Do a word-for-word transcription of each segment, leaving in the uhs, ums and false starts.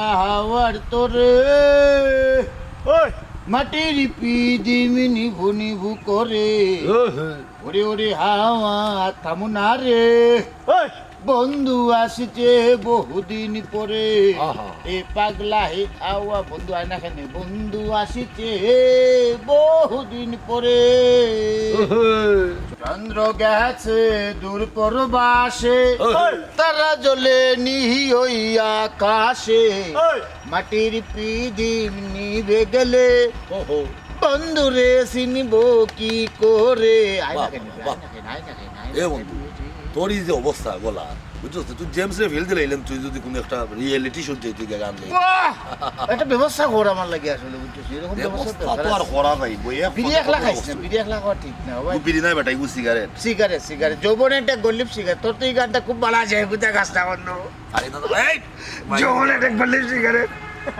হাওয়ার তরে, ওই! মাটির পিদিম নিভু নিভু করে। ওরে ওরে হাওয়া, থামো না রে। ওই! বন্ধু আসিছে বহুদিন পরে। আহা। এ পাগলা হে হাওয়া, বন্ধু আয় না কেনে? বন্ধু আসিছে বহুদিন পরে। ওহো। চন্দ্র গেছে দূর পরবাসে, ওহো। তারা জ্বলে নিহি ওই আকাশে। ওই। মাটির পিদিম নিভে গেলে, ওহো। বন্ধুরে চিনবো কি করে? আয় না বাহ, কেনে? বাহ। আয় না কেনে? আয় না কেনে? আয় না এ কেনে? বন্ধু, তোর এই যে অবস্থা গলা, বুঝছস তো? তুই জেমসরে ফেল দিলাইলাম, তুই যদি কোনো একটা রিয়েলিটি শো যাইতে গিয়ে গান গাই। বাহ! একটা ব্যবস্থা কর আমার লাগি আসলে, বুঝছস? এরকম ব্যবস্থা ব্যবস্থা দরকার তো আর আছে। করা যাইবো, এ বিড়ি কথা একলা বড় খাইস না, অবস্থা। বিড়ি একলা খাওয়া ঠিক না, ভাই। তুই বিড়ি নাই বেটা, এগু সিগারেট। Cigarette, cigarette. যৌবন একটা গল্লিপ সিগারেট। তোর তো এই গানটা খুব ভালা যায়, বুঝা গাছটা বন্ধ। আরে দাদা, এই, যৌবন একটা গল্লিপ সিগারেট।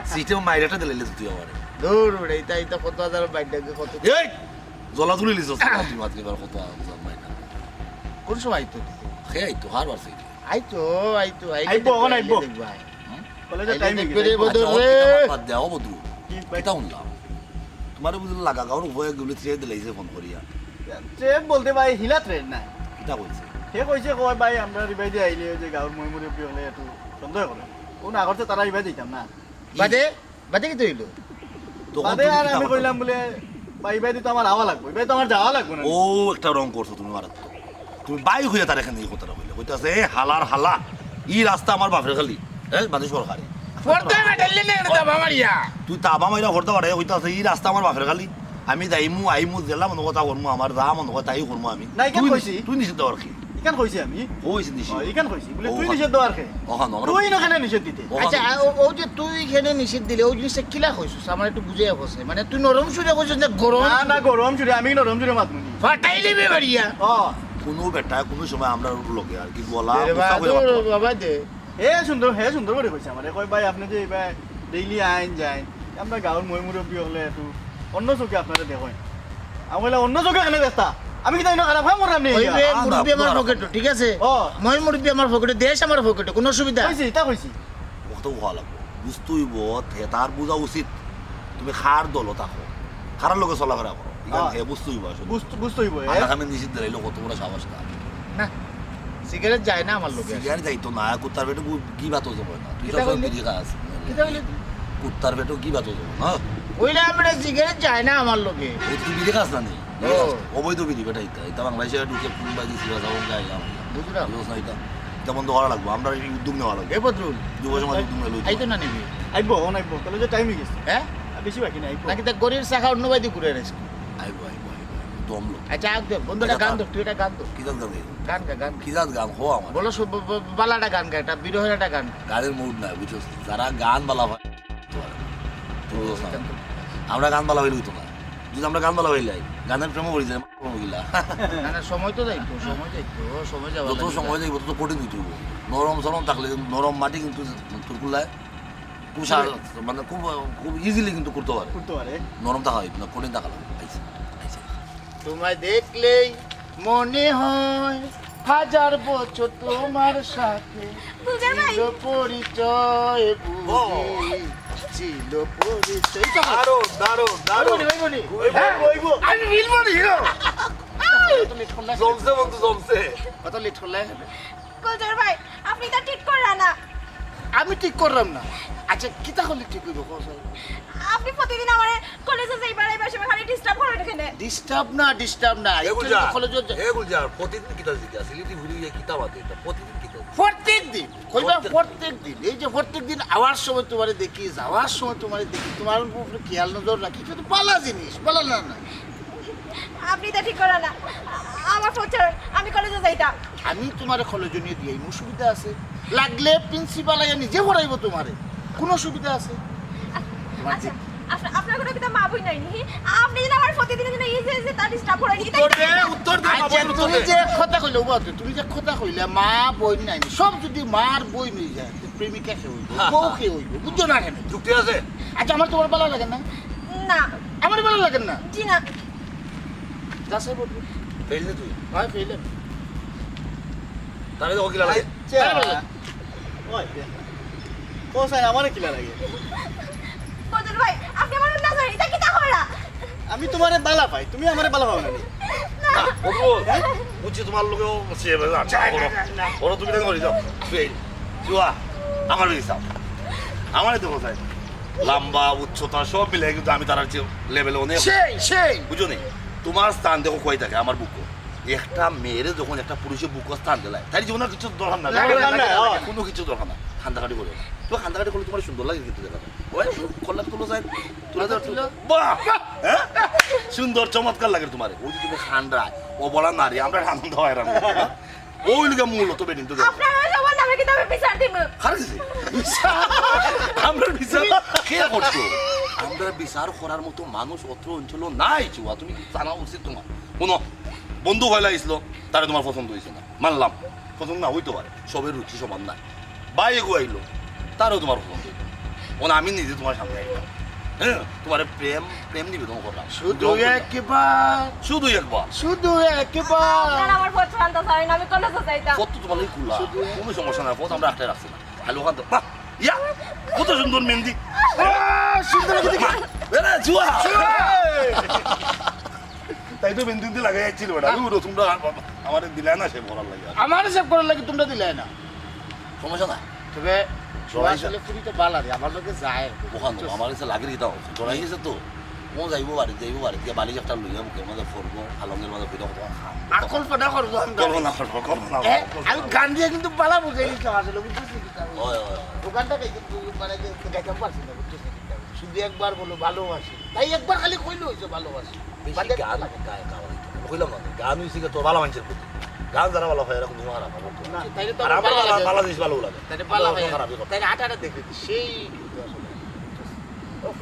সিটে মাইরাটা দিলে তুই আমারে। দূর বেটা, এটা, এটা কত হাজার বাইর ডাকে কত। এই, জ্বলা তুলি লিছস না তুই মাত্র এবার কত আ-, মাইরা। কোন সময় আইতো? হে আইতো, হার বার সেই। আইতো, আইতো, আইলে আইবো, দেখবা, অখন আইলে আইবো। দেখবা। হুম? কলেজের আইলে টাইম দেখবে রে। আচ্ছা, বদর ওর রে। কিতা বাদ দেও, বদরু। কি ভাই? কিতা শুনলাম? তোমারে বুঝলে লাগা গাউর হয়ে গেলে ছেড়ে দিলাইছে ফোন করিয়া। সে বলতে ভাই হিলা ট্রেন না। কিতা কইছে? সে কইছে, কয় ভাই, আমরা রিবাই দিয়ে আইলে ওই যে গাউর ময়মুরব্বি হলে একটু সন্দেহ করে। ও না করছে, তারা রিবাই দিতাম না। বাদে, বাদে কিতা অইলো? তখন বাদে তুমি আর কিতা আমি কথা কইলাম বলছো? বলে, "ভাই, ইবাদি তো আমার আওয়া লাগবো, ইবাদি তো আমার যাওয়া লাগবো না।" ও একটা রং করছো তুমি মারাত্মক। তুমি বাই হইয়া তার এখানে এই কথাটা কইলে। কইতাছে, "এ হালার হালা, ই রাস্তা আমার বাপের খালি, হ্যাঁ, মানুষ সরকারি।" পর্দা মেটাইলে না, এটা বাবা মারিয়া। তুই তাবা মাইরা পর্দা বাড়াইয়া কইতাছে, "ই রাস্তা আমার বাপের খালি, আমি যাইমু, আইমু, জেলা মনে কথা করমু, আমার যা মনে কথা তাই করমু আমি।" না, ইখান তুই কইছি। নি-, তুই নিষেধ দেওয়ার কি? ইখান কইছি আমি। কইছি নিষেধ। ও, ইখান কইছি। বলে, "তুই ওখান। নিষেধ দেওয়ার কে?" ওখান, ওখান। তুই না কেনে নিষেধ দিতে? ওখান আচ্ছা, কইছি। ও, ও যে তুই এখানে নিষেধ দিলে, ওই জিনিসটা কিলা কইছস? আমার একটু বুঝাইয়া কইছে। মানে, তুই নরম সুরে কইছস না গরম না, না, সুরে? গরম সুরে, আমি নরম সুরে মাতমু নি। ফাটাইলি বে বাড়িয়া। ও। কোনো বেটা, কোনো সময় আমরা লগে আর কি বলা, দে রে গুসা বা, করে দে মাতমু। বাবা দে। হে সুন্দর, হে সুন্দর করে কইছে আমারে। কয়, "ভাই, আপনি যে এবার ডেইলি আইন যাইন, আমরা গাঁওর ময় মুরব্বি হলে একটু অন্য চোখে আপনারে দেখইন।" আমি কইলাম, "অন্য চোখে কেনে দেখতা? আমি কিতা ইনো খারাপ কাম করলাম নি?" ওই রে, না, না, মুরব্বি আমার পুরা পকেটো, ঠিক আছে? ও। ময় মুরব্বি আমার পকেটো, দেশ আমার পকেটো, কোনো অসুবিধা? কইছি, তা কইছি। কত ভালা লাগবো। বুঝতে অইবো, তে তার বুঝা উচিত, তুমি কার দলো থাকো, কার লগে চলাফেরা করো। ইখান হ্যাঁ। হে বুঝতে অইবো আসলে। বুঝতে, বুঝতে অইবো, হে। আনাকামে নিষিদ্ধ দিলাইলো কত বড় সাহস তার। না, সিগারেট যায় না আমার লগে। সিগারেট যাইতো না, কুত্তার পেটো গু-, গিবাতো যাবো না। তুই কিতা তো কইলি? বিড়ি খাস। কিতা কইলি তুই? কুত্তার পেটো গিবাতো যাবো না। ওই না, আমরা সিগারেট যায় না আমার লগে। এই তুই বিড়ি খাস না নি? ও। অবৈধ বিড়ি বেটা ইতা। ইতা বাংলাদেশে ঢুকে কোন বাজি ছিল, যাবো গায়ে গায়ে। বুঝলাম। বুঝছ না ইতা? ইতা বন্ধ করা লাগবো। আমরা এই উদ্যোগ নেওয়া লাগবো। এ বদরুল। যুব সমাজ উদ্যোগ নেওয়া লাগবো। আইতো না নিবি? আইবো, অন আইবো। তাহলে যে টাইম অই গেছে। হ্যাঁ? আর বেশি বাকি নাই, আইবো। নাকি তা গড়ির চাকা অন্য বাইদি ঘুরে আইস? আইবো, আইবো, আইবো। দম লো। আচ্ছা, আগ দে। বন্ধু, একটা আচ্ছা, গান তা ধর, তুই একটা গান ধর। কি গান গাবি? গান গা, গান। কি জাত গান? হো আমার। বলো, সব ব-, ব-, বালা একটা গান গা, একটা বিরহের একটা গান। গানের মুড নাই, বুঝছস? যারা গান বালা হয়, তো আর। তুই বুঝছস না? আমরা গান বালা হইলে হইতো না। যদি আমরা গান বালা হইলাই, গানের প্রেমও পড়ি যায়। না, না, সময় তো যাইতো, সময় যাইতো, সময় যাওয়া যত লাগবে। সময় যাইবো, তত কঠিন অইতো অইবো। নরম সরম থাকলে, নরম মাটি কিন্তু তুলকুলায় খুব সা-, মানে খুব, খুব ইজিলি কিন্তু করতে পারে। করতে পারে। নরম থাকা অইতো না, কঠিন থাকা লাগে। আইছে, আইছে। তোমায় দেখলেই মনে হয় হাজার বছর তোমার সাথে গুলজার ভাই। ছিল পরিচয় বুঝি, ও। ছিল পরিচয়। এই তো দারুণ, দারুণ, দারুণ। অইবো নি, অইবো নি? অইবো, হ্যাঁ? অইবো, অইবো। আমি মিলবো নি, হিরো। কত লেট করলে? জমছে বন্ধু, জমছে। কত লেট করলে? গুলজার ভাই, আপনি তো ঠিক করলেন না। আমি ঠিক করলাম না। আচ্ছা, কিতা করলে ঠিক অইবো, কও চাই? আপনি প্রতিদিন আমারে কলেজে যাইবার আইবার সময় খালি ডিস্টার্ব করেন কেনে? ডিস্টার্ব না, ডিস্টার্ব না। এ একটু গুলজার, কলেজে যা- এ গুলজার, প্রতিদিন কিতা জিজ্ঞাসা? সিলেটি ঘুরি গিয়া কিতা মাতে এটা? প্রতিদিন কিতা? প্রত্যেক দিন। কইবা প্রত্যেক প্রত্যেক দিন। এই যে প্রত্যেক দিন আওয়ার সময় তোমারে দেখি, যাওয়ার সময় তোমারে দেখি, তোমার উপরে খেয়াল নজর রাখি, এটা তো বালা জিনিস, বালা না, না। আপনি তো ঠিক করেন না। আমার ফোন ছাড়ুন, আমি কলেজে যাইতাম। আমি তোমারে কলেজে নিয়া দিয়াইমু, অসুবিধা আছে? লাগলে প্রিন্সিপাল আইয়া নিজে পড়াইবো তোমারে, কোনো অসুবিধা আছে? তোমার আচ্ছা, যে আপনা-, আপনার কোনো কিতা মা বইন নাই নি? আপনি যেন আমার প্রতিদিন যেন এই যে, যে তার ডিস্টার্ব করেন, এটা উত্তর দে, উত্তর দে, আচ্ছা, বাবা, উত্তর তুমি দে। যে এক কথা কইলে, উবা, তুমি যে এক কথা কইলে, মা বইন নাই নি, সব যদি মার বইন অই যায়, তো প্রেমিকা কে অইবো, হ্যাঁ, বউ হ্যাঁ। কে অইবো, বুঝছো না কেনে? যুক্তি আছে? আচ্ছা, আমার তোমার বালা লাগে না? না। আমার বালা লাগে না? জি না। যাচাই করবো। ফেইল নি তুই? ভাই, ফেইল আমি। তাহলে তো ওকে লাগে। আচ্ছা। তাহলে ভালো লাগে। ওই, দেখ। ও স্যার, আমারে কিলা লাগে? বদরুল ভাই, আপনি আমার না স্যার, ইটা কিতা করা? আমি তুমারে বালা পাই, তুমি আমারে বালা পাও না নি? না। বদরুল, বুঝছি তুমার লগেও সে, আচ্ছা, না, না, করো। না, না। করো, তুমি তাই করি যাও। ফেল। জুয়া, আমার লগে যাও। আমারে দেখো স্যার। লম্বা, উচ্চতা সব মিলে কিন্তু আমি তারার চেয়ে লেভেলে অনেক। সেই, সেই। বুঝছো নি? তুমার স্থান দেখো কই থাকে, আমার বুকো। একটা মেয়েরে যখন একটা পুরুষে বুকো স্থান দিলায়, তাই জীবনে কিছু দরকার না। না, না, না, না। কুনু কিছু দরকার না। কান্দাকাটি করো না। তো কান্দাকাটি করলে তুমার সুন্দর লাগে কিন্তু দেখা যায়। ওই, কল্লা তুলো যায়, তুলে দাও, তুলো। বাহ! হ্যাঁ? সুন্দর চমৎকার লাগে তুমারে। ওই যে তুমি কান্দায়, ও বলা নারী, আমরা আনন্দ হয় এরম। ওই লিগা মূল তো বেটিন তো দেখো। আপনারা সবার নামে কিন্তু আমি বিচার দিব। খারাপ হইছে। বিচার? আমরা বিচার কে করতো? আমরা বিচার করার মতো মানুষ অত্র অঞ্চলে নাই, জুয়া। তুমি জানা উচিত তুমার। হুনো, বন্ধু পয়লা আইছিল, তারে তুমার পছন্দ হইছে না। মানলাম, পছন্দ না হইতে পারে, সবের রুচি সমান না। ভাই এগু আইলো, তারও তুমার পছন্দ হইলো। ওনা আমি নিজে তুমার সামনে আইলাম। হ্যাঁ, তুমারে প্রেম, প্রেম নিবেদন করলাম। শুধু গ্রহণ করলাম। একবার। শুধু একবার। শুধু একবার। আপনারা আমার পথ শান্ত চাই না, আমি কলেজে যাইতাম। পথ তো তুমার লাগি খোলা। শুধু কুনু সমস্যা নাই, পথ আমরা আটকায় রাখছি না। হ্যালো, কান্ত। বাহ! ইয়া! কত সুন্দর মেহেন্দি। আহ, সুন্দর মেহেন্দি। এরে, জুয়া! জুয়া! তাই তো মেহেন্দি লাগাই যাচ্ছিল বেটা। আমি বলবো, তোমরা আমারে দিলায় না, সে করার লাগে। আমারে সেভ করার লাগি তোমরা দিলায় না। সমস্যা না। তবে জড়াই আসলে ফুরি তো বালা রে, আমার লগে যায়। ওখান তো আমার কাছে লাগে কিতা হচ্ছে। জড়াই গেছে তো। ও যাইবো বাড়ি, যাইবো বাড়ি, গিয়া বালিশ একটা লইয়া বুকের মাঝে পড়বো, আলমগীর মাঝে কইরা কত খাম। আর কল্পনা করবো আমরা। কল্পনা করবো, কল্পনা এ, করবো। আমি গান দিয়া কিন্তু বালা বুঝাই দিতাম আসলে, বুঝছস নি কিতা? ওই, ওই, ওই। ও গানটা গাইতে, মানে, গাইতাম পারছি না, বুঝছস নি কিতা? শুধু একবার বলো ভালোবাসি। তাই একবার খালি কইলে হইছে ভালোবাসি। বেশি বাদে গান গায়, গাওয়া হইতো না। কইলাম না, গান হইছে কি তোর ভালা মানুষের প্রতি। গান যারা ভালা পায়, এরা কুনু খারাপ না, বুঝছো? না। তাইলে তো আর আমার ভালা ভালা, লাগে। ভালা জিনিস ভালা লাগে। তাইলে ভালা আমরা লাগে। খারাপই করতাম। তাইলে আটাটা দেখে দিই, সেই কিন্তু আসলে। উফ।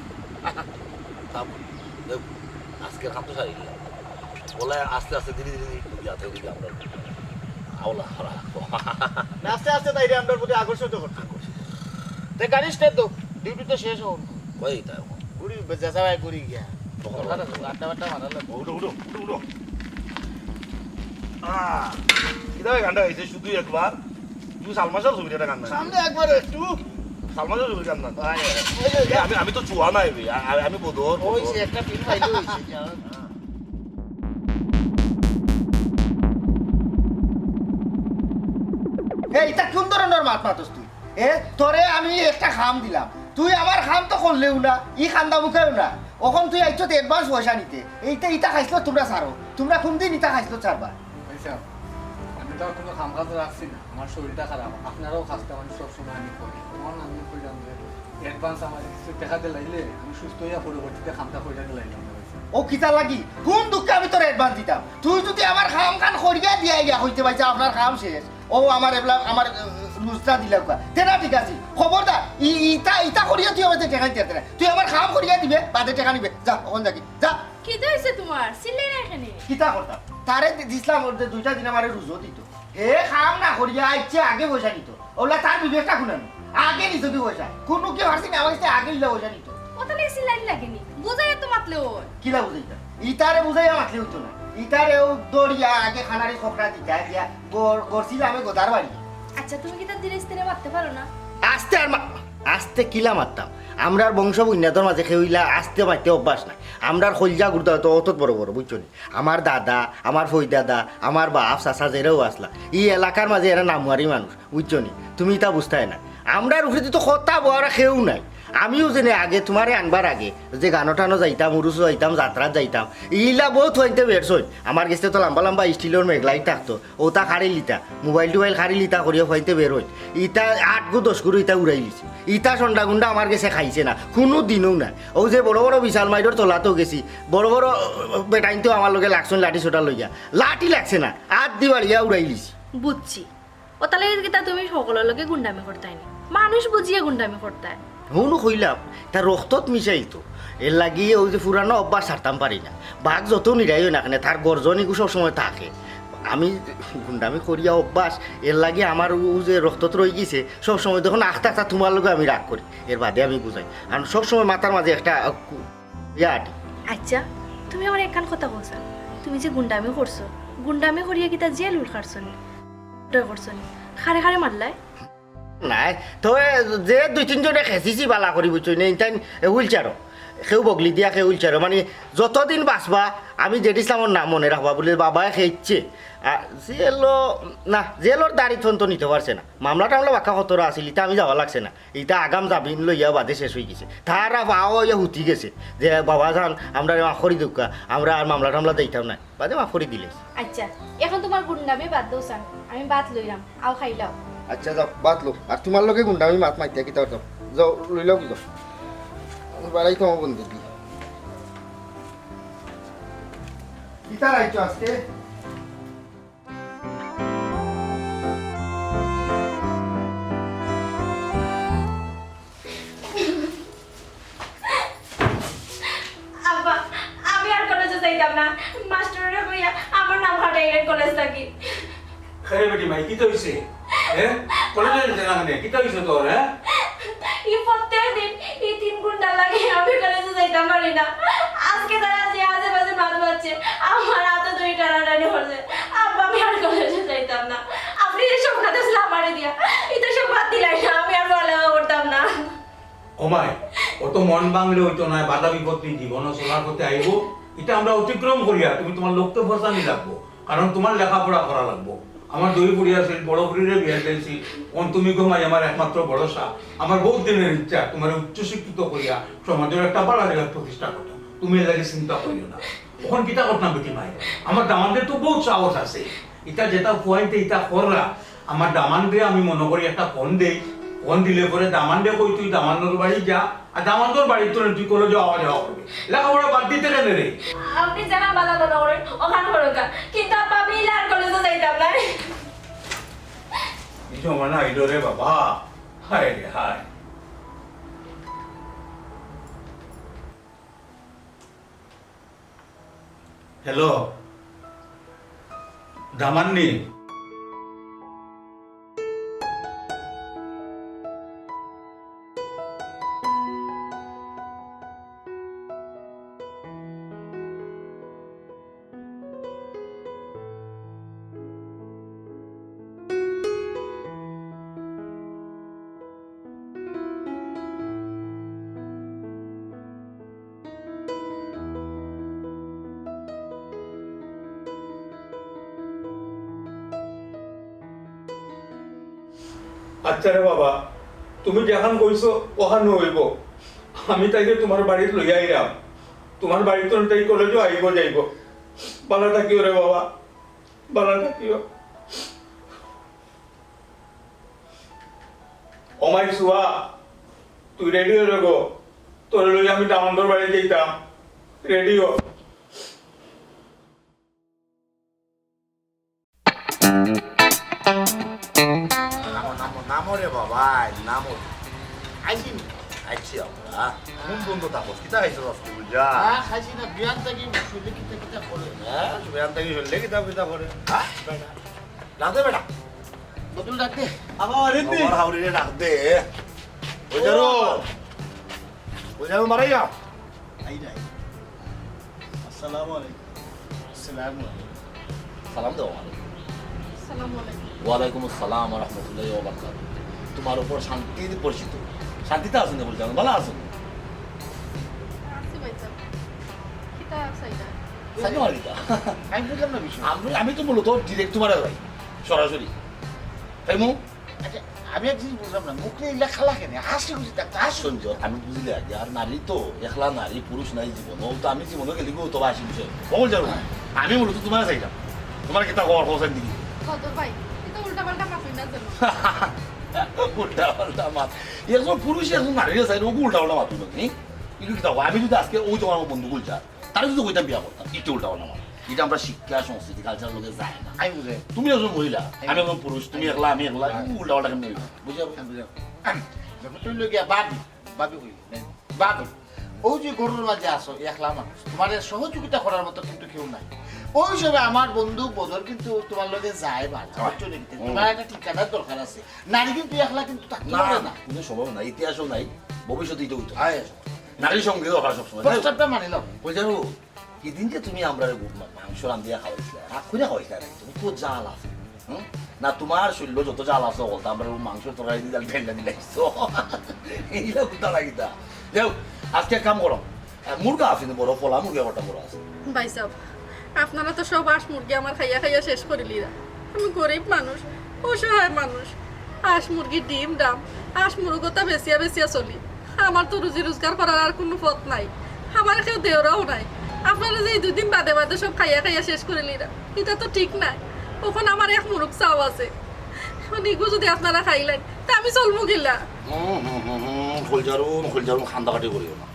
থাম, দেখ, আজকের কাম তো সারি নিলাম। বলে আস্তে আস্তে ধীরে ধীরে ধীরে ধীরে আস্তে ধীরে আমরা আওলা খারাপ। না, আস্তে আস্তে তাইরে আমরার প্রতি আকর্ষিত করতে। আকর্ষিত। তে গাড়ি স্টার্ট দাও, ডিউটি তো শেষ হওয়ার। কই তাই এখন? ঘুরি, বেজা যাওয়ায় ঘুরি গিয়া। তখন দরকার আছে, আড্ডা বাড্ডা মারা লাগবো। উঠো, উঠো, উঠো, উঠো। আহ, কিতা ভাই গানটা গাইছে? শুধু একবার। তুই সালমান শাহর ছবির একটা গান না? সামনে একবার একটু। সালমান শাহর ছবির গান না? হ্যাঁ, হ্যাঁ। ওই যে এ, আমি, আমি তো চুয়া নাই বে। আ-, আ-, আমি বদর, ওই বদর। যে একটা ফিল্ম পাইলে হইছে। এই, ইতা কোন ধরনের মাত মাতস তুই? এ, তোরে আমি একটা কাম দিলাম, তুই আমার কাম তো করলেও না, ই কান্দা মুখেও না। অখন তুই আইছত অ্যাডভান্স পয়সা নিতে, এইটা ইটা খাইছলত তুমরা ছাড়ো, তুমরা কুনদিন ইটা খাইছলত ছাড়বা? ভাই সাহেব, আমি তো আর কুনু কাম কাজ রাখছি না, আমার শরীরটা খারাপ, আপনারাও কাজটা মানে সব সময় আমি করি, তখন আমি কইলাম যে অ্যাডভান্স আমার কিছু টেকা দিলাইলে আমি সুস্থ হইয়া পরবর্তীতে কামটা করিয়া দিলাইলাম না ভাই সাহেব। ও কিতা লাগি? কুন দুঃখে আমি তোরে অ্যাডভান্স দিতাম? তুই যুদি আমার কাম কান করিয়া দিয়া ইয়া কইতে পারছ আপনার কাম শেষ, ও আমার এবলা আমার, আহ, লুজটা দিলাউক্কা। তে না ঠিক আছে। খবরদার, ই-, ইতা, ইতা করিয়া তুই আমারে টেকা দিতে পারতে না। তুই আমার কাম করিয়া দিবে, বাদে টেকা নিবে। যা, অখন থাকি। যা। কিতা হইছে তুমার? চিল্লাই না কেনে? কিতা করতাম? তারে দি-, দিছলাম ওর যে দুইটা দিন আমারে রুজো দিত। হে কাম না করিয়া আইছে আগে পয়সা নিত। ওলা তার বিবেকটা কুনানো। আগে নিত কি পয়সা? কুনু কি পারছি না, আমার কাছে আগে ইলা পয়সা নিত। ও তাহলে চিল্লাই লাগে নি? বুঝাইয়া তো মাতলে ওর। কিলা বুঝাইতা? ইতারে বুঝাইয়া মাতলে হইতো না। ইতারে ও দরিয়া আগে খানারি খকরা দিতা, দিয়া গর-, গরছিলা আমি গোদার বাড়ি। আচ্ছা, তুমি কিতা ধীরে স্থিরে মাততে পারো না? আস্তে আর মা-, আস্তে কিলা মাততাম? আমরার বংশ বুনিয়াদর মাঝে কেউ ইলা আস্তে মাততে অভ্যাস নাই। আমরার কলজা গুর্দা তো অত বড় বড়, বুঝছো নি? আমার দাদা, আমার ফইদাদা, আমার বাপ, চাচা যেরাও আছলা, ই এলাকার মাঝে এরা নামুয়ারি মানুষ, বুঝছো নি? তুমি ইতা বুঝতায় না। আমরার উপরে তো কথা বলার কেউ নাই। আমিও যেনে আগে তুমারে আনবার আগে যে গানো টানো যাইতাম, উরুসো যাইতাম, যাত্রাত যাইতাম, ইলা বউত হইতে বেরছইন। আমার গেছে তো লম্বা লম্বা স্টিলর মেঘলাই থাকতো, ওতা কাড়ি লিতা, মোবাইল টোবাইল কাড়ি লিতা করিয়া হইতে বেরইন। ইতা আট গু দশ গুরু ইতা উড়াই লিছে। ইতা সন্ডা গুন্ডা আমার গেছে খাইছে না, কুনু দিনও না। ও যে বড় বড় বিশাল মাইরর তলাতেও গেছি, বড় বড় বেটাইনতেও আমার লগে লাগছইন লাঠি সোটা লইয়া। লাঠি লাগছে না, আত দি বাড়িয়া উড়াই লিছি। বুঝছি। ও তাহলে কিতা তুমি হকলর লগে গুন্ডামি করতায় নি? মানুষ বুঝিয়া গুন্ডামি করতায়। হুনো কইলাম, তার রক্তত মিশাইল তো। এর লাগি ওই যে পুরানো অভ্যাস ছাড়তাম পারি না। বাঘ যত নিরাই হই না কেনে, তার গর্জন ইগু সব সময় থাকে। আমি গুন্ডামি করিয়া অভ্যাস, এর লাগি আমার ও যে রক্তত রই গেছে, সব সময় যখন আখতা আখতা তুমার লগে আমি রাগ করি। এর বাদে আমি বুঝাই। আর সব সময় মাথার মাঝে একটা, আহ, কু-, ইয়া আটি। আচ্ছা, তুমি আমারে একখান কথা কও ছাইন, তুমি যে গুন্ডামি করছো, গুন্ডামি করিয়া কিতা জেল উল খাটছো নি? উল্টা করছো নি? খারে খারে মারলায়? নাই, তো এ যে দুই তিনজনে খেছিছি বালা করি, বুঝছো নি? ইনতাইন এ wheelchair-ও, কেউ বগলি দিয়া, কেউ wheelchair-ও। মানে, যতদিন বাঁচবা, আমি জেড ইসলামর নাম মনে রাখবা বুলি বাবায় খেইছে। আর জেলো, না, জেলর দাড়ি থন তো নিতে পারছে না। মামলা টামলা বাক্কা কতরা আছিল, ইতা আমি যাওয়া লাগছে না। ইতা আগাম জামিন লইয়া বাদে শেষ অই গেছে। তারা পাও ইয়া হুতি গেছে যে, "বাবা জান, আমরারে মাফ করি দেউক্কা, আমরা আর মামলা টামলা দিতাম না।" বাদে মাফ করি দিলে। আচ্ছা, এখন তুমার গুন্ডামি বাদ দেও সান, আমি ভাত লইলাম, আও খাইলাও। আচ্ছা, যাও, ভাত লও। আর তুমার লগে গুন্ডামি মাত মাতিয়া কিতা করতাম? যাও, লইলাও কি যাও। আমি বাড়াই তোমার বন্ধু দি। কিতা রাইছো আজকে? আব্বা, আমি আর কলেজো যাইতাম না। মাস্টররে কইয়া আমার নাম হাটাইলেন কলেজ থাকি। আরে বেটি মাই, কিতা অইছে? হ্যাঁ? কলেজো যাইতে না কেনে? কিতা অইছে তোর, হ্যাঁ? ই প্রত্যেক দিন ই তিন গুন্ডার লাগি আমি কলেজো যাইতাম পারি না। আজকে তারা যে আজে বাজে মাত মাতছে, আমার আতো ধরি টানাটানি করছে। আব্বা, আমি আর কলেজো যাইতাম না। আপনে যে সংবাদ দিছলা আমারে দিয়া, ইতা সংবাদ দিলাই না, আমি আর পড়ালেখা করতাম না। ও মাই, অত মন ভাঙলে অইতো নায়, বাধা বিপত্তি জীবনো চলার পথে আইবো, ইটা আমরা অতিক্রম করিয়া তুমি তুমার লক্ষ্যে পৌঁছানি লাগবো, কারণ তুমার লেখাপড়া করা লাগবো। আমার দুই ফুড়ি আছিল, বড় ফুড়িরে বিয়া দিছি, অন তুমি গো মাই আমার একমাত্র ভরসা। আমার বউত দিনর ইচ্ছা তুমারে উচ্চশিক্ষিত করিয়া সমাজর একটা বালা জাগাত প্রতিষ্ঠা করতাম, তুমি এর লাগি চিন্তা করিও না। অখন কিতা করতাম বেটি মাই, আমার দামান্দর তো বউত সাহস আছে, ইতা যেতা ফুয়াইন্তে ইতা কররা, আমার দামান্দরে আমি মনো করি একটা ফোন দেই, ফোন দিলে পরে দামান্দরে কই তুই দামান্দর বাড়ি যা, আর দামান্দর বাড়িত তুই কলেজো আওয়া যাওয়া করবে, লেখাপড়া বাদ দিতে কেনে রে? আপনে যেখান বালা মনো করেন অখান করউক্কা, কিন্তু আব্বা আমি ইলা আর কলেজো যাইতাম না। এই জমানা আইলো রে বাবা, হায় রে হায়। হ্যালো, দামান্নি। আচ্ছা রে বাবা, তুমি যেখান কইছো, ওখান অইবো। আমি তাইরে তুমার বাড়িত লইয়া আইরাম। তুমার বাড়িত তাই কলেজো আইবো যাইবো। বালা থাকিও রে বাবা, বালা থাকিও। ও মাই সুয়া, তুই রেডি অ রে গো, তোরে লইয়া আমি দামান্দর বাড়ি যাইতাম। রেডি অ। নামো, নামো, নামো রে বাবা, নামো। আইছি নি? আইছি আমরা। কোন বন্ধু থাকস? কিতা খাইছো আজকে বুঝা? না, খাইছি না। বিয়ান থাকি শরীরে কিতা কিতা করে। হ্যাঁ, বিয়ান থাকি শরীরে কিতা কিতা করে। হ্যাঁ? বেটা। ডাক দে বেটা। বদরুল ডাক দে। আবার এমনি? আমার হাওড়িরে ডাক দে। ওই যারো। ওই যারো মারাইয়া। আই নাই। আসসালামু আলাইকুম। আসসালামু আলাইকুম। সালাম দেও আমারে। আসসালামু আলাইকুম। ওয়ালাইকুম আসসালাম ওয়া রাহমাতুল্লাহি ওয়া বারাকাতুহু। তুমার উপর শান্তি বর্ষিত। শান্তিতে আছো নি বুলছি, ভালা আছো নি? আছি ভাইসাব। কিতা চাইলা? চাইলাম আর কিতা? আমি বুঝলাম না বিষয়। আমি, আমি তো মূলত direct তুমারে যাই, সরাসরি। তাই মু? আচ্ছা, আমি এক জিনিস বুঝলাম না, মুখরে ইলা খালা কেনে? হাসি খুশি থাকতে, হাসি খুশি। সঞ্জয়, আমি বুঝিলে আগে, আর নারী তো, একলা নারী, পুরুষ নাই জীবন। ও তো আমি জীবনে গেলি গো, তো হাসি খুশি। ও যাও, আমি মূলত তুমারে চাইলাম। তুমার কিতা খবর, খবর চাই দেখি। কত ভাই, তুই তো উল্টা পাল্টা মাতুই না জানো। উল্টা পাল্টা মাত। একজন পুরুষ একজন নারীরে চাই, ও উল্টা পাল্টা মাতুই না, নি? কিন্তু কিতা, আমি যদি আজকে ওই তোমার বন্ধু বলছা, তারে যদি কইতাম বিয়া করতাম, ইটা উল্টা পাল্টা মাত। ইটা আমরা শিক্ষা, সংস্কৃতি, culture লগে যায় না। আমি বুঝাই। তুমি একজন মহিলা, আমি একজন পুরুষ, তুমি একলা, আমি একলা, উল্টা পাল্টা কেমনে অইবো? বুঝাও। আমি বুঝাই। যখন তুমি লগে ভাবি, ভাবি কই, নাই, ভাবি। ও যে ঘরর মাঝে আছো, একলা মানুষ, তুমারে সহযোগিতা করার মতো কিন্তু কেউ নাই। ওই সময় আমার বন্ধু বদর কিন্তু তুমার লগে যায় বারবার। বুঝছো নি? তুমার একটা ঠিকাদার দরকার আছে। নারী কিন্তু একলা কিন্তু থাকতে পারে না। কোনো সম্ভব না, ইতিহাসও নাই, ভবিষ্যতে ইটা অইতো। নারী সঙ্গী দরকার সবসময়। প্রস্তাবটা মানিলাম। ওই জানো, ইদিন যে তুমি আমরারে মাংস রান্ধিয়া খাওয়াইছিলা, রাগ করিয়া খাওয়াইছিলা নাকি? তুমি তো জাল আছে, হুম? না, তুমার শরীলো যত জাল আছে, অকলতা আমরার মাংসর তরকারি দি জাল ঢেলা দিলাইছো। ইলা কুন্তা লাগিতা। যাও, আজকে এক কাম করো। আহ, মুরগা আছে নি বড়, ফলা মুরগা কটা বড় আছে। ভাইসাব, আপনারা তো সব আস মুরগি আমার খাইয়া খাইয়া শেষ করিলিরা। আমি গরিব মানুষ, অসহায় মানুষ। আস মুরগি ডিম ডাম, আস মুরগতা বেচিয়া বেচিয়া চলি। আমার তো রুজি রোজগার করার আর কুনু পথ নাই, আমার কেউ দেওরাও নাই। আপনারা যে এই দুই দিন বাদে বাদে সব খাইয়া খাইয়া শেষ করিলিরা, ইটা তো ঠিক নায়। অখন আমার এক মুরগ চাও আছে, অখন ইগু যদি আপনারা খাইলাইন, তে আমি চলমু কিলা? হুম, হুম, হুম, হুম, কইলজারুম, কইলজারুম, কান্দাকাটি করিও না।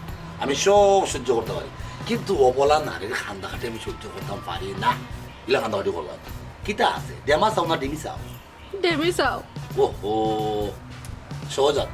আমি সব সহ্য করতে পারি, কিন্তু অবলা নারীর কান্দাকাটি আমি সহ্য করতাম পারি না। ইলা কান্দাকাটি করবা না। কিতা আছে? ডেমা চাও না ডিমি চাও? ডেমি চাও। ওহো, সহজাত।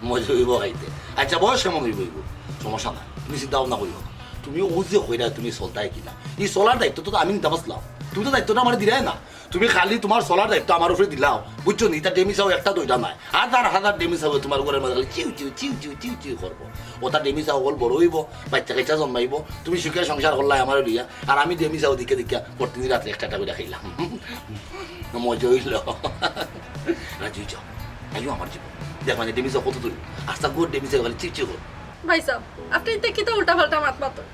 মজা অইবো খাইতে। আচ্ছা, বয়স কেমন অইবো, অইবো? সমস্যা নাই, তুমি চিন্তা ভাবনা করিও না। তুমি অউ যে কইরা তুমি চলতায় কিনা, ই চলার দায়িত্ব তো আমি নিতাম আছলাম। তুমি তো দায়িত্বটা আমারে দিরায় না। তুমি খালি তুমার চলার দায়িত্ব আমার উপরে দিলাও, বুঝছো নি? ইতা ডেমি চাও একটা দুইটা নায়, হাজার হাজার ডেমি চাও তুমার ঘরর মাঝে খালি চিউ চিউ, চিউ চিউ, চিউ চিউ করবো। অতা ডেমি চাও অকল বড় অইবো, বাইচ্চা কাইচ্চা জন্মাইবো, তুমি সুখে সংসার করলায় আমারে লইয়া, আর আমি ডেমি চাও দেখিয়া দেখিয়া প্রতিদিন রাত্রে একটা একটা কইরা খাইলাম। মজা অইলো। রাজি অই যাও, আইও আমার জীবন। দেখ মানে ডেমি চাও কত তুই, আস্তা ঘর ডেমি চাও খালি চিউ চিউ কর। ভাইসাব, আপনে ইতা কিতা উল্টা পাল্টা মাত মাতইন?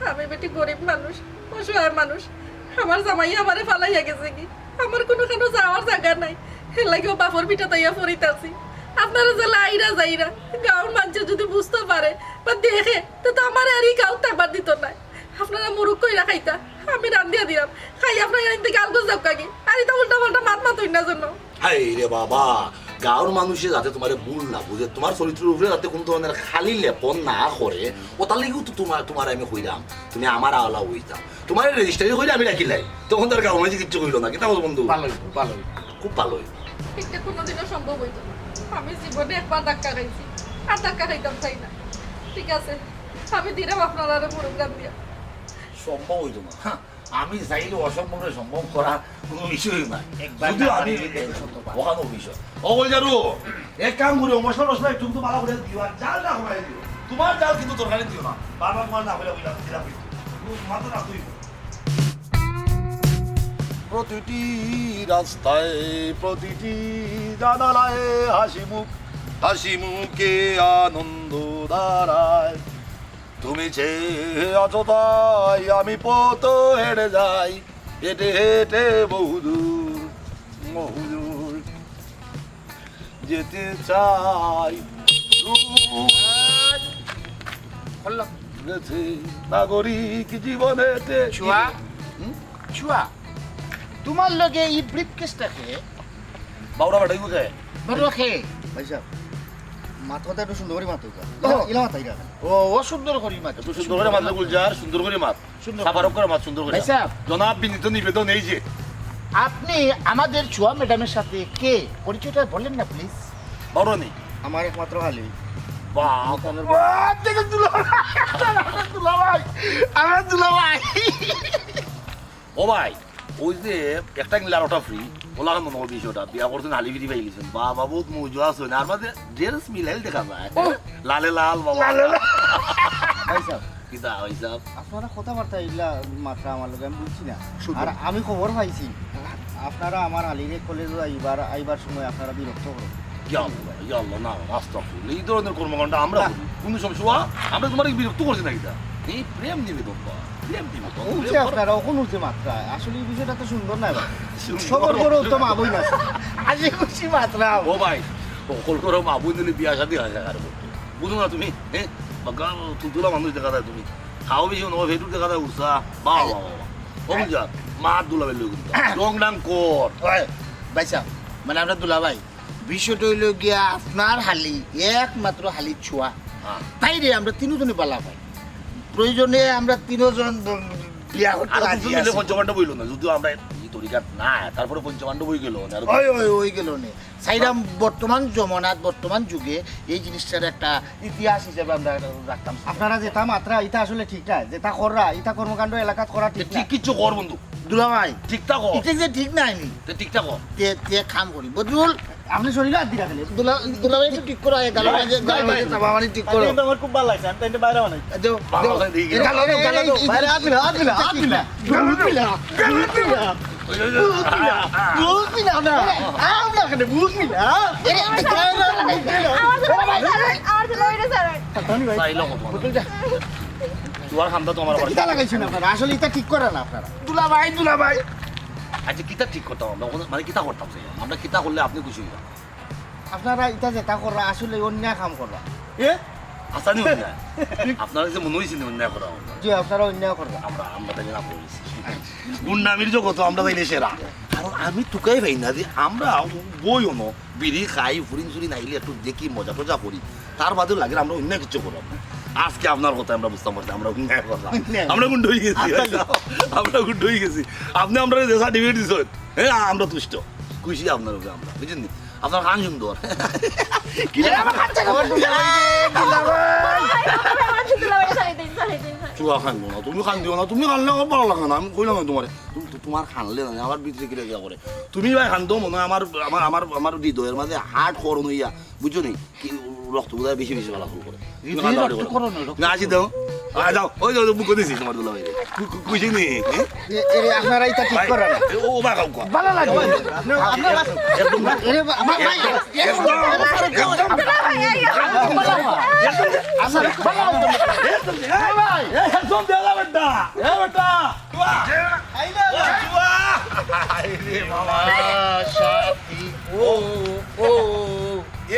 আমি বেটি গরিব মানুষ, অসহায় মানুষ। আমার জামাই আমারে ফালাইয়া গেছেগি, আমার কুনুখানো যাওয়ার জাগা নাই। এরলাগিও বাপর ভিটাত আইয়া পড়িতাছি। আপনারা যে আইরা যাইরা, গাঁওর মানষে যদি বুঝতো পারে বা দেখে, তে তো আমারে আর ই গাঁওত থাকবার দিতো নায়। আপনারা মুরগ কইরা খাইতা, আমি রান্দিয়া দিরাম, খাইয়া আপনারা ইন থাকি আলগা যাউক্কাগি। আর ইতা উল্টা পাল্টা মাত মাতইন না যেন। হায় রে বাবা, গাঁওর মানষে যাতে তুমারে ভুল না বুঝে, তুমার চরিত্রর উপরে যাতে কুনু ধরনের খালি লেপন না করে, অতার লাগিও তো তুমার, তুমারে আমি কইরাম, তুমি আমার আওলা অইতায়। তুমারে রেজিস্টারি কইরা আমি রাখিলাই, তখন তো আর গাঁওর মানষে কিচ্ছু কইলো না। কিতা কও বন্ধু? ভালা অইবো, ভালা অইবো। খুব ভালা অইবো। ইটা কুনুদিনও সম্ভব অইতো না। আমি জীবনে একবার ধাক্কা খাইছি, আর ধাক্কা খাইতাম চাই না। ঠিক আছে, আমি দিরাম আপনারারে মুরগ রান্দিয়া। সম্ভব অইতো না। হ্যাঁ, আমি চাইলে অসম্ভবরে সম্ভব করা কুনু বিষয় নায়। একবার যদিও না আমি পারলে তো সত্য পারে। অখানো বিষয়। ও কইলজারু, এক কাম করিও, মশলা টশলা একটু কিন্তু ভালা করি দিও, আর জাল না কমাই দিও। তুমার জাল কিন্তু তরকারিত দিও না। বারবার তুমারে না কইলে কইলাম, দিলাম কিন্তু। তুমার তো রাখতেই অইবো। প্রতিটি রাস্তায়, প্রতিটি জানালায় হাসি মুখ, হাসি মুখে আনন্দ ধারায়। তুমি চেয়ে আছো তাই আমি পথ হেঁটে যাই, হেঁটে হেঁটে বহুদূর, বহুদূর যেতে চাই। দূর করলাম। গেছে নাগরিক জীবনেতে। চুয়া। হুম? চুয়া। তুমার লগে ই ব্রিফকেসটা কে? বাউরা বেটাই বুঝে। বাউরা কে? ভাইসাব, মাত কথা একটু সুন্দর করি মাতো। ও। ইলা, ইলা মাতাইরা। ও, ও সুন্দর করি মাতো। একটু সুন্দর করি মাতলে গুলজার, সুন্দর করি মাত। সুন্দর। সাফারক করে মাত, সুন্দর করি। ভাইসাব। জনাব, বিনীত নিবেদন, এই যে। আপনি আমাদের চুয়া ম্যাডামের সাথে কে? পরিচয়টা বলেন না, প্লিজ। বাউরা নি? আমার একমাত্র হালি। বাহ। আমার দুলাভাই, আমার দুলাভাই। ও ভাই, ওই যে একটা কিনলে আর ওটা ফ্রি, ওলা কেন মনে হয় বিষয়টা, বিয়া করছেন হালি ফিরি পাইলিছেন, বাবা বহুত মৌজু আছে, আর মাঝে ড্রেস মিলাইল দেখা যায়। ও। লালে লাল বাবা। লালে লাল। ভাইসাব। কিতা ভাইসাব? আপনারা কথাবার্তা ইলা মাতরা আমার লগে, আমি বুঝছি না। সুন্দর। আর আমি খবর পাইছি, আপনারা আমার হালিরে কলেজো আইবার, আইবার সময় আপনারা বিরক্ত করো। ইয়া আল্লাহ, ইয়া আল্লাহ, না, না, আস্তাগফিরুল্লাহ। এই ধরনের কর্মকাণ্ড আমরা না। করি। কুনু সময়, চুয়া, আমরা তুমারে বিরক্ত করছি না কিতা? এই প্রেম নিবেদন বা, প্রেম নিবেদন, উঠছে প্রেম করা। আপনারা, অখন উঠছে মাতরা। আসলে এই বিষয়টা তো সুন্দর নায় বা। সুন্দর। সবর ঘরো তো মা বইন আছে। হাসি খুশি মাতরা। ও ভাই, হকল ঘরো মা বইন অইলে বিয়া শাদী অয় যার। বুঝো না তুমি? হ্যাঁ? বাগা তুলতুলা মানুষ দেখা যায় তুমি। খাও বেশি নয়, ফেটুর দেখা যায় উষা। বাহ, বাহ, বাহ, বাহ। ও বুঝা, মা দুলাভাই লই কিন্তু। রং ডাং কর। ওই, ভাইসাব, মানে আমরা দুলাভাই। বিষয়টা অইলো গিয়া আপনার হালি, একমাত্র হালি চুয়া। হ্যাঁ। তাইরে আমরা তিনজনে বালা পাই। প্রয়োজনে আমরা তিনজন বিয়া করতে আর রাজি দুজন মিলে আছি। পঞ্চপাণ্ডব অইলো না, যদিও আমরা ই তরিকাত না, তারপরে পঞ্চপাণ্ডব অইগেলো না, আর ওই, ওই, ওই গেল নে। চাইরাম বর্তমান জমানাত, বর্তমান যুগে এই জিনিসটার একটা ইতিহাস হিসেবে আমরা রাখতাম। আপনারা যেটা মাতরা, ইটা আসলে ঠিক না, যেটা কররা, ইটা কর্মকাণ্ড এলাকাত করা ঠিক না। ঠিক কিচ্ছু কর বন্ধু। দুলাভাই। ঠিকটা কর। ইটা যে ঠিক নায় নি। তে ঠিকটা কর। তে, তে কাম করি। বদরুল। আপনি শরীরে হাত দিরা খালি। দুলা-, দুলাভাই একটু ঠিক করো, এই গালো ভাই, মাঝে, ভাই, গালো ভাই। মাঝে চাপা মারি ঠিক করো। এটা আমার খুব ভালা লাগছে, আমি তো এটা বাইরে বানাই। দেও, ভালো দেও। কথা দিয়ে গেল। গালো, গালো, গালো, এই, এই, বাইরে হাত দিলা, হাত দিলা, হাত দিলা। গালো দিলা, গালো দিলা। বুঝছি না, বুঝছি না, না। আমরা কেন বুঝছি না? আমার জন্য ওইটা ছাড়েন, আমার জন্য ওইটা ছাড়েন। চাইলো কত? তোমার খান্দা তো আমার বাড়ি। কিতা লাগাইছেন আপনারা? আসলে এটা ঠিক করে না আপনারা। দুলা ভাই, দুলা ভাই। আচ্ছা, কিতা ঠিক করতাম আমরা? ওখানে মানে কিতা করতাম সেই? আমরা কিতা করলে আপনি খুশি হইবেন? আপনারা এটা যেটা কররা আসলে অন্যায় কাম কররা। এ? আসানি অন্যায়। আপনারা যে মনে হয়েছিল অন্যায় করা আমরা। জি, আপনারা অন্যায় কররা। আমরা, আমরা তাই না করেছি। গুন্ডামির জগত আমরা তাইলে সেরা। কারণ আমি তুকাই পাই না যে আমরা বই অনো, বিড়ি খাই, ফুরিন চুরিন আইলে একটু দেখি, মজা টজা করি। তার বাদেও লাগে আমরা অন্যায় কিছু করলাম না। আজকে আপনার কথা আমরা বুঝতাম পারছি, আমরা অন্যায় করলাম। অন্যায়। আমরা গুন্ডা হয়ে গেছি। আসলে। আমরা গুন্ডা হয়ে গেছি। আপনি আমরা যে সার্টিফিকেট দিচ্ছেন, হ্যাঁ, আমরা তুষ্ট। খুশি আপনার উপরে আমরা, বুঝছেন নি? আপনার কান সুন্দর। কি রে, আমার কান চাকা বন্ধ হয়ে গেছে, দুলাভাই। চুয়া খান না, তুমি কান দিও না, তুমি কানলে আমার ভালো লাগে না, আমি কইলাম না তোমারে। তুমি, তু-, তোমার কানলে না, আমার ভিতরে কিরা কিরা করে। তুমি ভাই কান্দো মনে হয় আমার, আমার, আমার, আমার হৃদয়ের মাঝে হার্ট করন হইয়া, বুঝছো নি? কি রক্ত বোধহয় বেশি বেশি চলাচল করে। তুমি কান্দাকাটি করো। না, আসি দাও। আয়, যাও। ওই যে, ওই যে, বুকে দিছি তোমার দুলাভাই। কু-, কু-, খুশি নি? হ্যাঁ? এ-, এরে, আপনারা এটা ঠিক ভাই, করেন না। এ, ও, ও, ভাই, খাও, খাও। ভালো লাগে। একদম না। এরে, বা-, আমার ভাই, একদম, একদম, একদম। আচ্ছা, ভালো লাগে। একদম, এ, ভাই। এ, একদম দেওয়া বেটা। এ, বেটা। বাহ! আইলে, বাহ! বাহ! আরে বাবা! আশা, ও, ও, ও।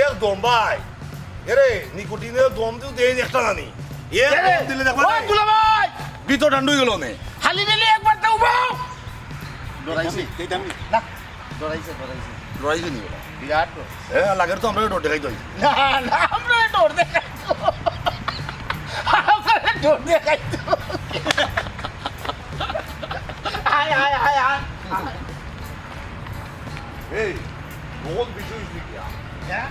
একদম ভাই। এরে, নিকোটিনের দম দিও দেইন একটা জানি। এক এরে, দম দিলে দেখবা ও নাই। দুলাভাই! ভিতর ঠান্ডা হয়ে গেল নে। খালি দিলে একবার তো উবাও। ডরাইছে। না, ডরাইছে, ডরাইছে। ডরাইছে নি ওরা? বিরাট ডর। এ, লাগের তো আমরা ডর দেখাই তো। না, না, আমরা ডর দেখাই তো। আমরা ডর দেখাই তো। আয়, আয়, আয়, আয়। এই, বহুত বেশি হইছে কি? হ্যাঁ?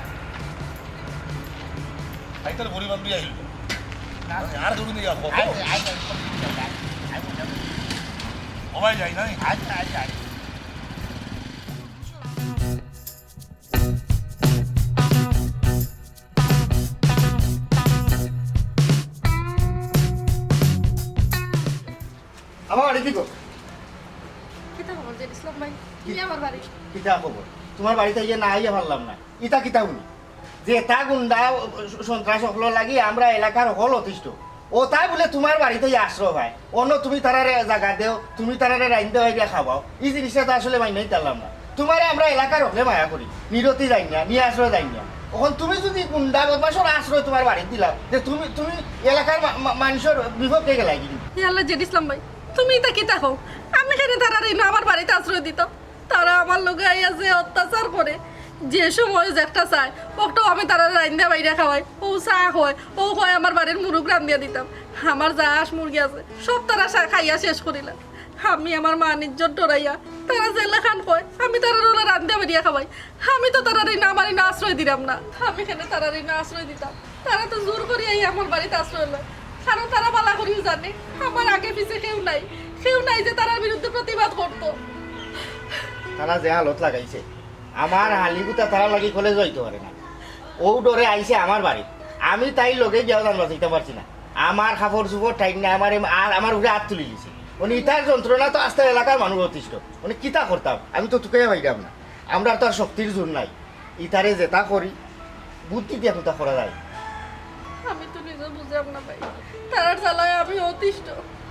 আই তাহলে গরিব আমি আইল। না। আর গরিব নিয়ে আসবো। আয়, আয়, আয়, আয়, আয়। ও ভাই, যাই নাই? আয়, আয়, আয়। আমার বাড়ি কি গো? কিতা খবর জেড ইসলাম ভাই? তুমি আমার বাড়ি? কিতা খবর? তোমার বাড়িতে ইয়ে না আইয়া পারলাম না। ইতা কিতা হুনি? যে তা গুন্ডা সন্ত্রাস হকলর লাগি আমরা এলাকার হকল অতিষ্ঠ। ও তাই বলে তোমার বাড়িতে ইয়া আশ্রয় পায়। অন্য তুমি তারারে জাগা দেও, তুমি তারারে রাইন্দা বাইরে খাওয়াও। এই জিনিসটা তো আসলে মাইনাই তারলাম না। তোমারে আমরা এলাকার হকলে মায়া করি। নিরতি যাই না, নিয়ে আশ্রয় যাই না। এখন তুমি যদি গুন্ডা বদমাশর আশ্রয় তোমার বাড়িত দিলাও, যে তুমি, তুমি এলাকার মা-, মা-, মানুষর বিপক্ষে গেলাই কি? হে আল্লাহ, জেড ইসলাম ভাই, তুমি ইতা কিতা কও? আমি কেনে তারারে ইনো আমার বাড়িত আশ্রয় দিতাম? তারা আমার লগে আইয়া যে অত্যাচার করে, যে সময় যেটা চায়, ওটাও আমি তারারে রাইন্দা বাইরে খাওয়াই, ও চা হয়, ও কয় আমার বাড়ির মুরগ রান্দিয়া দিতাম। আমার যা হাঁস মুরগি আছে, সব তারা সা-, খাইয়া শেষ করিলা। আমি আমার মান ইজ্জত ডরাইয়া, তারা যেলাখান কয়, আমি তারারে ওলা রান্দিয়া বাইরে খাওয়াই। আমি তো তারারে ইনো আমার ইনো আশ্রয় দিলাম না। আমি কেনে তারারে ইনো আশ্রয় দিতাম? তারা তো জোর করি আইয়া আমার বাড়িত আশ্রয় লয়, কারণ তারা বালা করিও জানে আমার আগে পিছে কেউ নাই, কেউ নাই যে তারার বিরুদ্ধে প্রতিবাদ করতো। তারা যে হালত লাগাইছে, আমার হালিগুতা তারা লাগি কলেজ যাইতে পারে না, ও ডরে আইছে আমার বাড়িত। আমি তাইর লগে গিয়াও জান বাঁচাইতে পারছি না, আমার কাপড় চুপড় টাইট না, আমার এম-, আর আমার উপরে হাত তুলি দিছে। মানে ইতার যন্ত্রণা তো আস্তা এলাকার মানুষ অতিষ্ঠ, মানে কিতা করতাম, আমি তো তুকাইয়া পাইতাম না। আমরা তো আর শক্তির জোর নাই। ইতারে যেতা করি, বুদ্ধি দিয়া কুন্তা করা যায়। আমি তো নিজে বুঝলাম না ভাই, তারার জ্বালায় আমি অতিষ্ঠ।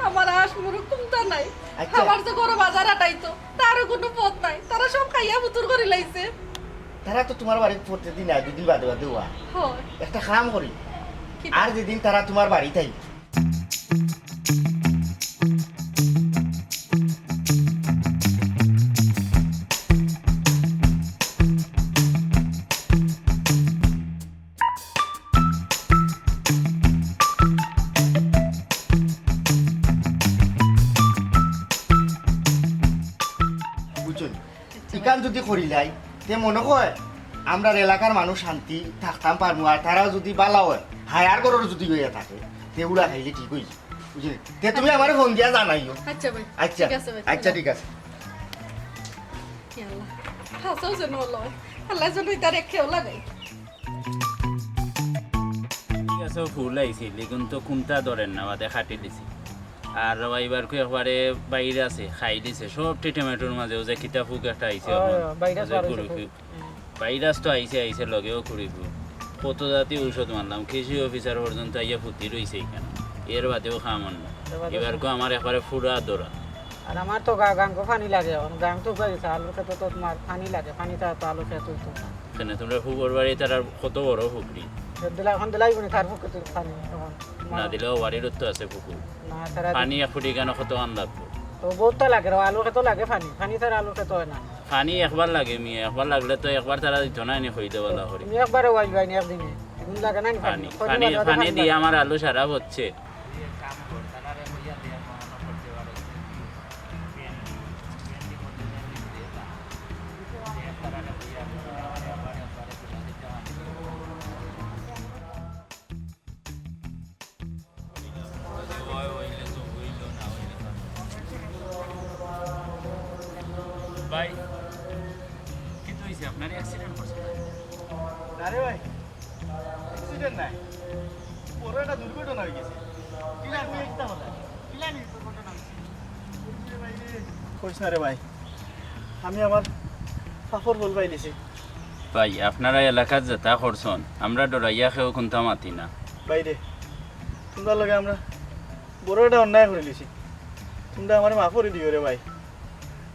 আমার হাঁস মুরগ কুন্তা নাই। আচ্ছা। আমার যে ঘরো বাজার আটাইতো, তারও কুনু পথ নাই। তারা সব খাইয়া বুতুর করি লাইছে। তারা তো তুমার বাড়িত প্রতিদিন আয়, দুদিন বাদে বাদে অয়। হয়। একটা কাম করি, কিতা? আর যেদিন তারা তুমার বাড়িত আইবো, বুঝছো নি? ইখান যুদি করিলাই, তে মনো কয় আমরার এলাকার মানুষ শান্তি থাকতাম পারমু, আর তারাও যুদি বালা অয়, হায়ার ঘরর যুদি অইয়া থাকে, তে উড়া খাইলে ঠিক অইযিবো। বুঝলে? তে তুমি আমারে ফোন দিয়া জানাইও। আচ্ছা ভাই, আচ্ছা, ঠিক আছে ভাই, আচ্ছা, ঠিক আছে। ইয়া আল্লাহ, হাছাউ যেন অইলো। আল্লায় যেন ইতারে খেও লাগাই। ঠিক আছে, ফুল আইছিল, কিন্তু কুন্তা ধরের না, বাদে কাটি দিছি। আর রবা, ইবার কু একবারে ভাইরাসে খাই দিছে সব টি টমেটোর মাঝে। ও যে কিতা ফুক একটা আইছে অয়, অখন। অয়, ভাইরাস ও যে বার অইছে কুড়ি ফুক। ফুক। হুম। ভাইরাস তো আইছে, আইছে লগেও কুড়ি ফুক। কত জাতি ঔষধ মারলাম, কৃষি অফিসার পর্যন্ত আইয়া ফুতি রইছে ইখান। এর বাদেও কাম অর না। এর বাদেও ইবার কু আমার একবারে ফুরা ধরা। আর আমার তো গা-, গাঙ কো পানি লাগে অখন, গাঙ তো উবাই গেছে, আলুর খেতো তো তুমার পানি লাগে, পানি ছাড়া তো আলুর খেত অইতো না। কেনে তুমরার ফুকর বাড়ি তারার কত বড় ফুকরি? দিলা, অখন দিলাই বুনি তার ফুকরি তো পানি অখন। না দিলেও বাড়ির তো আছে ফুকরি। না, তারা পানি এক ফুটি কেনে কত আন লাগবো? তো বউততা লাগে রে, আলুর খেতো লাগে পানি, পানি ছাড়া আলুর খেতো অয় না। পানি একবার লাগে মিয়া, একবার লাগলে তো একবার তারা দিতো না, এনে কই দেওয়া করি। তুমি একবারে ওয়াইল বাইনি একদিনে, তুমি লাগে না নি পানি? পানি, পানি, পানি পানি লাগে, পানি লাগে। দিয়া আমার আলু সারা হচ্ছে। ভাই, কিতা অইছে? আপনার অ্যাক্সিডেন্ট করছে? না রে ভাই, অ্যাক্সিডেন্ট নায়, বড় একটা দুর্ঘটনা অই গেছে। কিলা কই একটা হলা? কিলা নি দুর্ঘটনা অইছে? কইস না রে ভাই, আমি আমার পাপর ফল পাইলিছি। ভাই, আপনারা এলাকাত যেতা করছন, আমরা ডরাইয়া কেউ কুন্তা মাতি না। ভাই রে, তুমরার লগে আমরা বড় একটা অন্যায় করিলিছি। তুমরা আমারে মাফ করি দিও রে ভাই,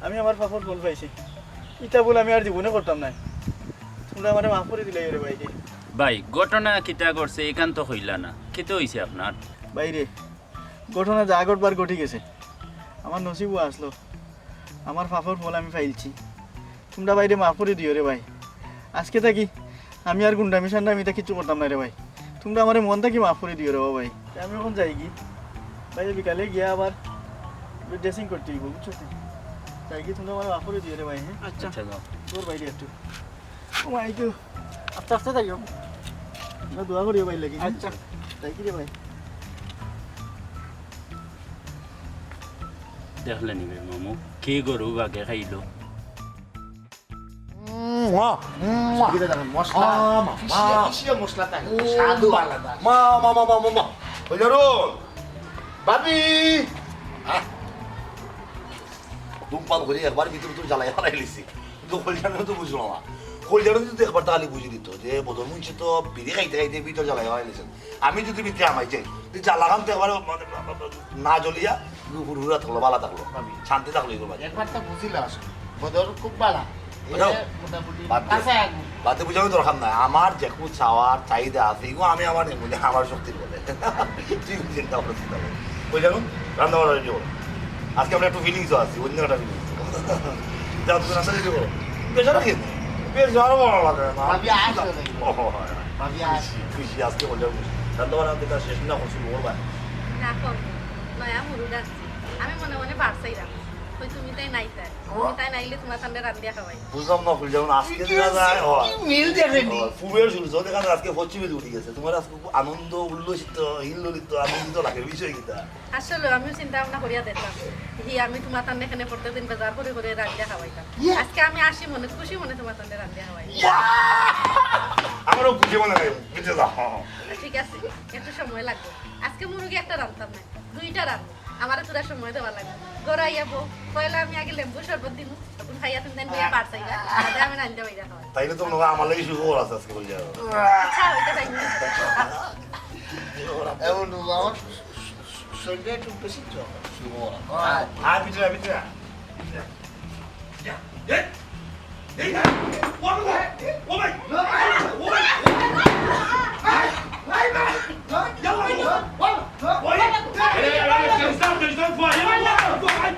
আমি আমার পাপর ফল পাইছি। ইতা ভুল আমি আর জীবনে করতাম নায়। তুমরা আমারে মাফ করি দিলাইও রে ভাই রে। ভাই, ঘটনা কিতা ঘটছে ইখান তো কইলা না, কিতা অইছে আপনার? ভাই রে, ঘটনা যা ঘটবার ঘটি গেছে, আমার নসিবো আছলো, আমার পাপর ফল আমি পাইলছি। তুমরা ভাই রে মাফ করি দিও রে ভাই। আজকে থাকি আমি আর গুন্ডামি সান্ডামি ইতা কিচ্ছু করতাম নায় রে ভাই। তুমরা আমারে মন থাকি মাফ করি দিও রে ভাই। আমি অখন যাইগি ভাই, বিকালে গিয়া আবার ড্রেসিং করতে অইবো, বুঝছো নি? যাইগি, তুমরা আমারে মাফ করি দিও রে ভাই, হ্যাঁ? আচ্ছা। আচ্ছা, যাও। তোর ভাই রে একটু। ও ভাই গো। আস্তে আস্তে যাইও। তুমরা দোয়া করিও ভাই লাগি, হ্যাঁ? আচ্ছা। যাইগি রে ভাই। দেখলে নি ভাই মামু, কি গরু বাগে খাইলো। মুয়া, মুয়া। কি রে দাদা, মশলা? মা, মা, পিষিয়া, মা। পিষিয়া মশলা থাকে, উম, স্বাদও আলাদা। মা, মা, মা। ওই ধরো, ভাবি। হ্যাঁ। ধূমপান করি একবার ভিতরে তো জ্বালাই ফালাই লিছি। কিন্তু কল্যাণে তো বুঝলো না। কল্যাণে যদি একবার তাহলে বুঝি দিত যে বদর মুন্সি তো বিড়ি খাইতে খাইতে ভিতরে জ্বালাই ফালাই লিছেন। আমি যদি ভিতরে হামাই যাই, তো জ্বালাখান তো একবার মানে না জ্বলিয়া হুরহুরা থাকলো, বালা থাকলো, ভাবি। শান্তি থাকলো এগুলো বাদে। একবার তো বুঝিলা আসলে, বদর খুব বালা। এ বুঝাও? মোটামুটি বাদ দে। কাঁচা আগুন। বাদে বুঝানোর দরকার নাই। আমার যেটুকু চাওয়ার চাহিদা আছে, এগুলো আমি আমার নেই বলে, আমার শক্তির বলে। তুই চিন্তা করো, চিন্তা করো। ওই জানো, রান্না বান্না রেডি করো। আজকে আমরা একটু ফিলিংসও আছি, অন্য একটা ফিলিংস। যাও, তুমি রান্না রেডি করো। বেশ আর কি? বেশ আরো ভালো লাগে না। ভাবি, আসো না। ও, হয়, হয়। ভাবি, আসো। খুশি, খুশি, আজকে বললাম খুশি। রান্না বান্না কিন্তু শেষ না করছি, ওর ভাই। না করবো। নয়া মুরুদ আনছি। আমি মনে মনে বাড়ছাইলাম। কই তুমি তাই নাই তাই। তুমি তাই নাইলে তোমার সামনে রান্ধিয়া খাওয়াই। বুঝলাম না, খুশি, যেমন আজকে কি দেখা যায়, কি হয়। মিল দেখেনি? হয়, পূর্বের সূর্য দেখা যায় আজকে পশ্চিমে উঠে গেছে। তোমার আজকে খুব আনন্দ, উল্লসিত, হিল্লোলিত, আনন্দিত লাগে বিষয় কিতা? আসলে আমিও চিন্তা ভাবনা করিয়া দেখলাম, হি, আমি তোমার তান্ডে এখানে প্রত্যেকদিন বাজার করে করে রান্ধিয়া খাওয়াইতাম। ইয়া। আজকে আমি আসি মনে, খুশি মনে তোমার তান্ডে রান্ধিয়া খাওয়াই। ইয়া! আমারও খুশি মনে হয়, বুঝে যাও। ঠিক আছে, একটু সময় লাগবে। আজকে মুরগি একটা রাঁধতাম না, দুইটা রাঁধবো। আমারে তোরা সময় দেওয়া লাগবে। ঘরে আইয়া বউ, পয়লা আমি আগে লেম্বু শরবত দিমু, তখন খাইয়া তুমি তাইন বইয়া পারছাইবা, বাদে আমি রান্ধিয়া বাইরা খাওয়াই। তাইলে তো মনে হয় আমার লাগি সুখবর আছে আজকে, বুঝে যাও। আচ্ছা, ওইটা তাই। এমন আমার শরীরটা একটু বেশি তো। আয়, আয়, ভিতরে আয়, ভিতরে আয়। ভিতরে আয়। যা, এই, এই, ও ভাই, ও ভাই, ও ভাই। আয়, আয়, ভাই। যা, ভাই, ও ভাই। এই, এই, এই, এই, stop, stop, stop, ভাই, এই, ভাই, ও ভাই।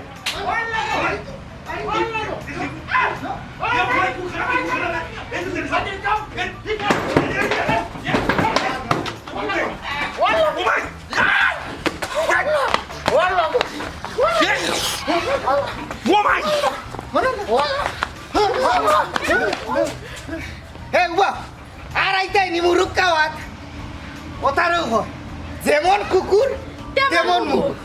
এ, উবা! আর আইতাই নি মুরুক খাওয়াত। ও তারও হয়। যেমন কুকুর, তেমন তেমন মুখ। মুখ।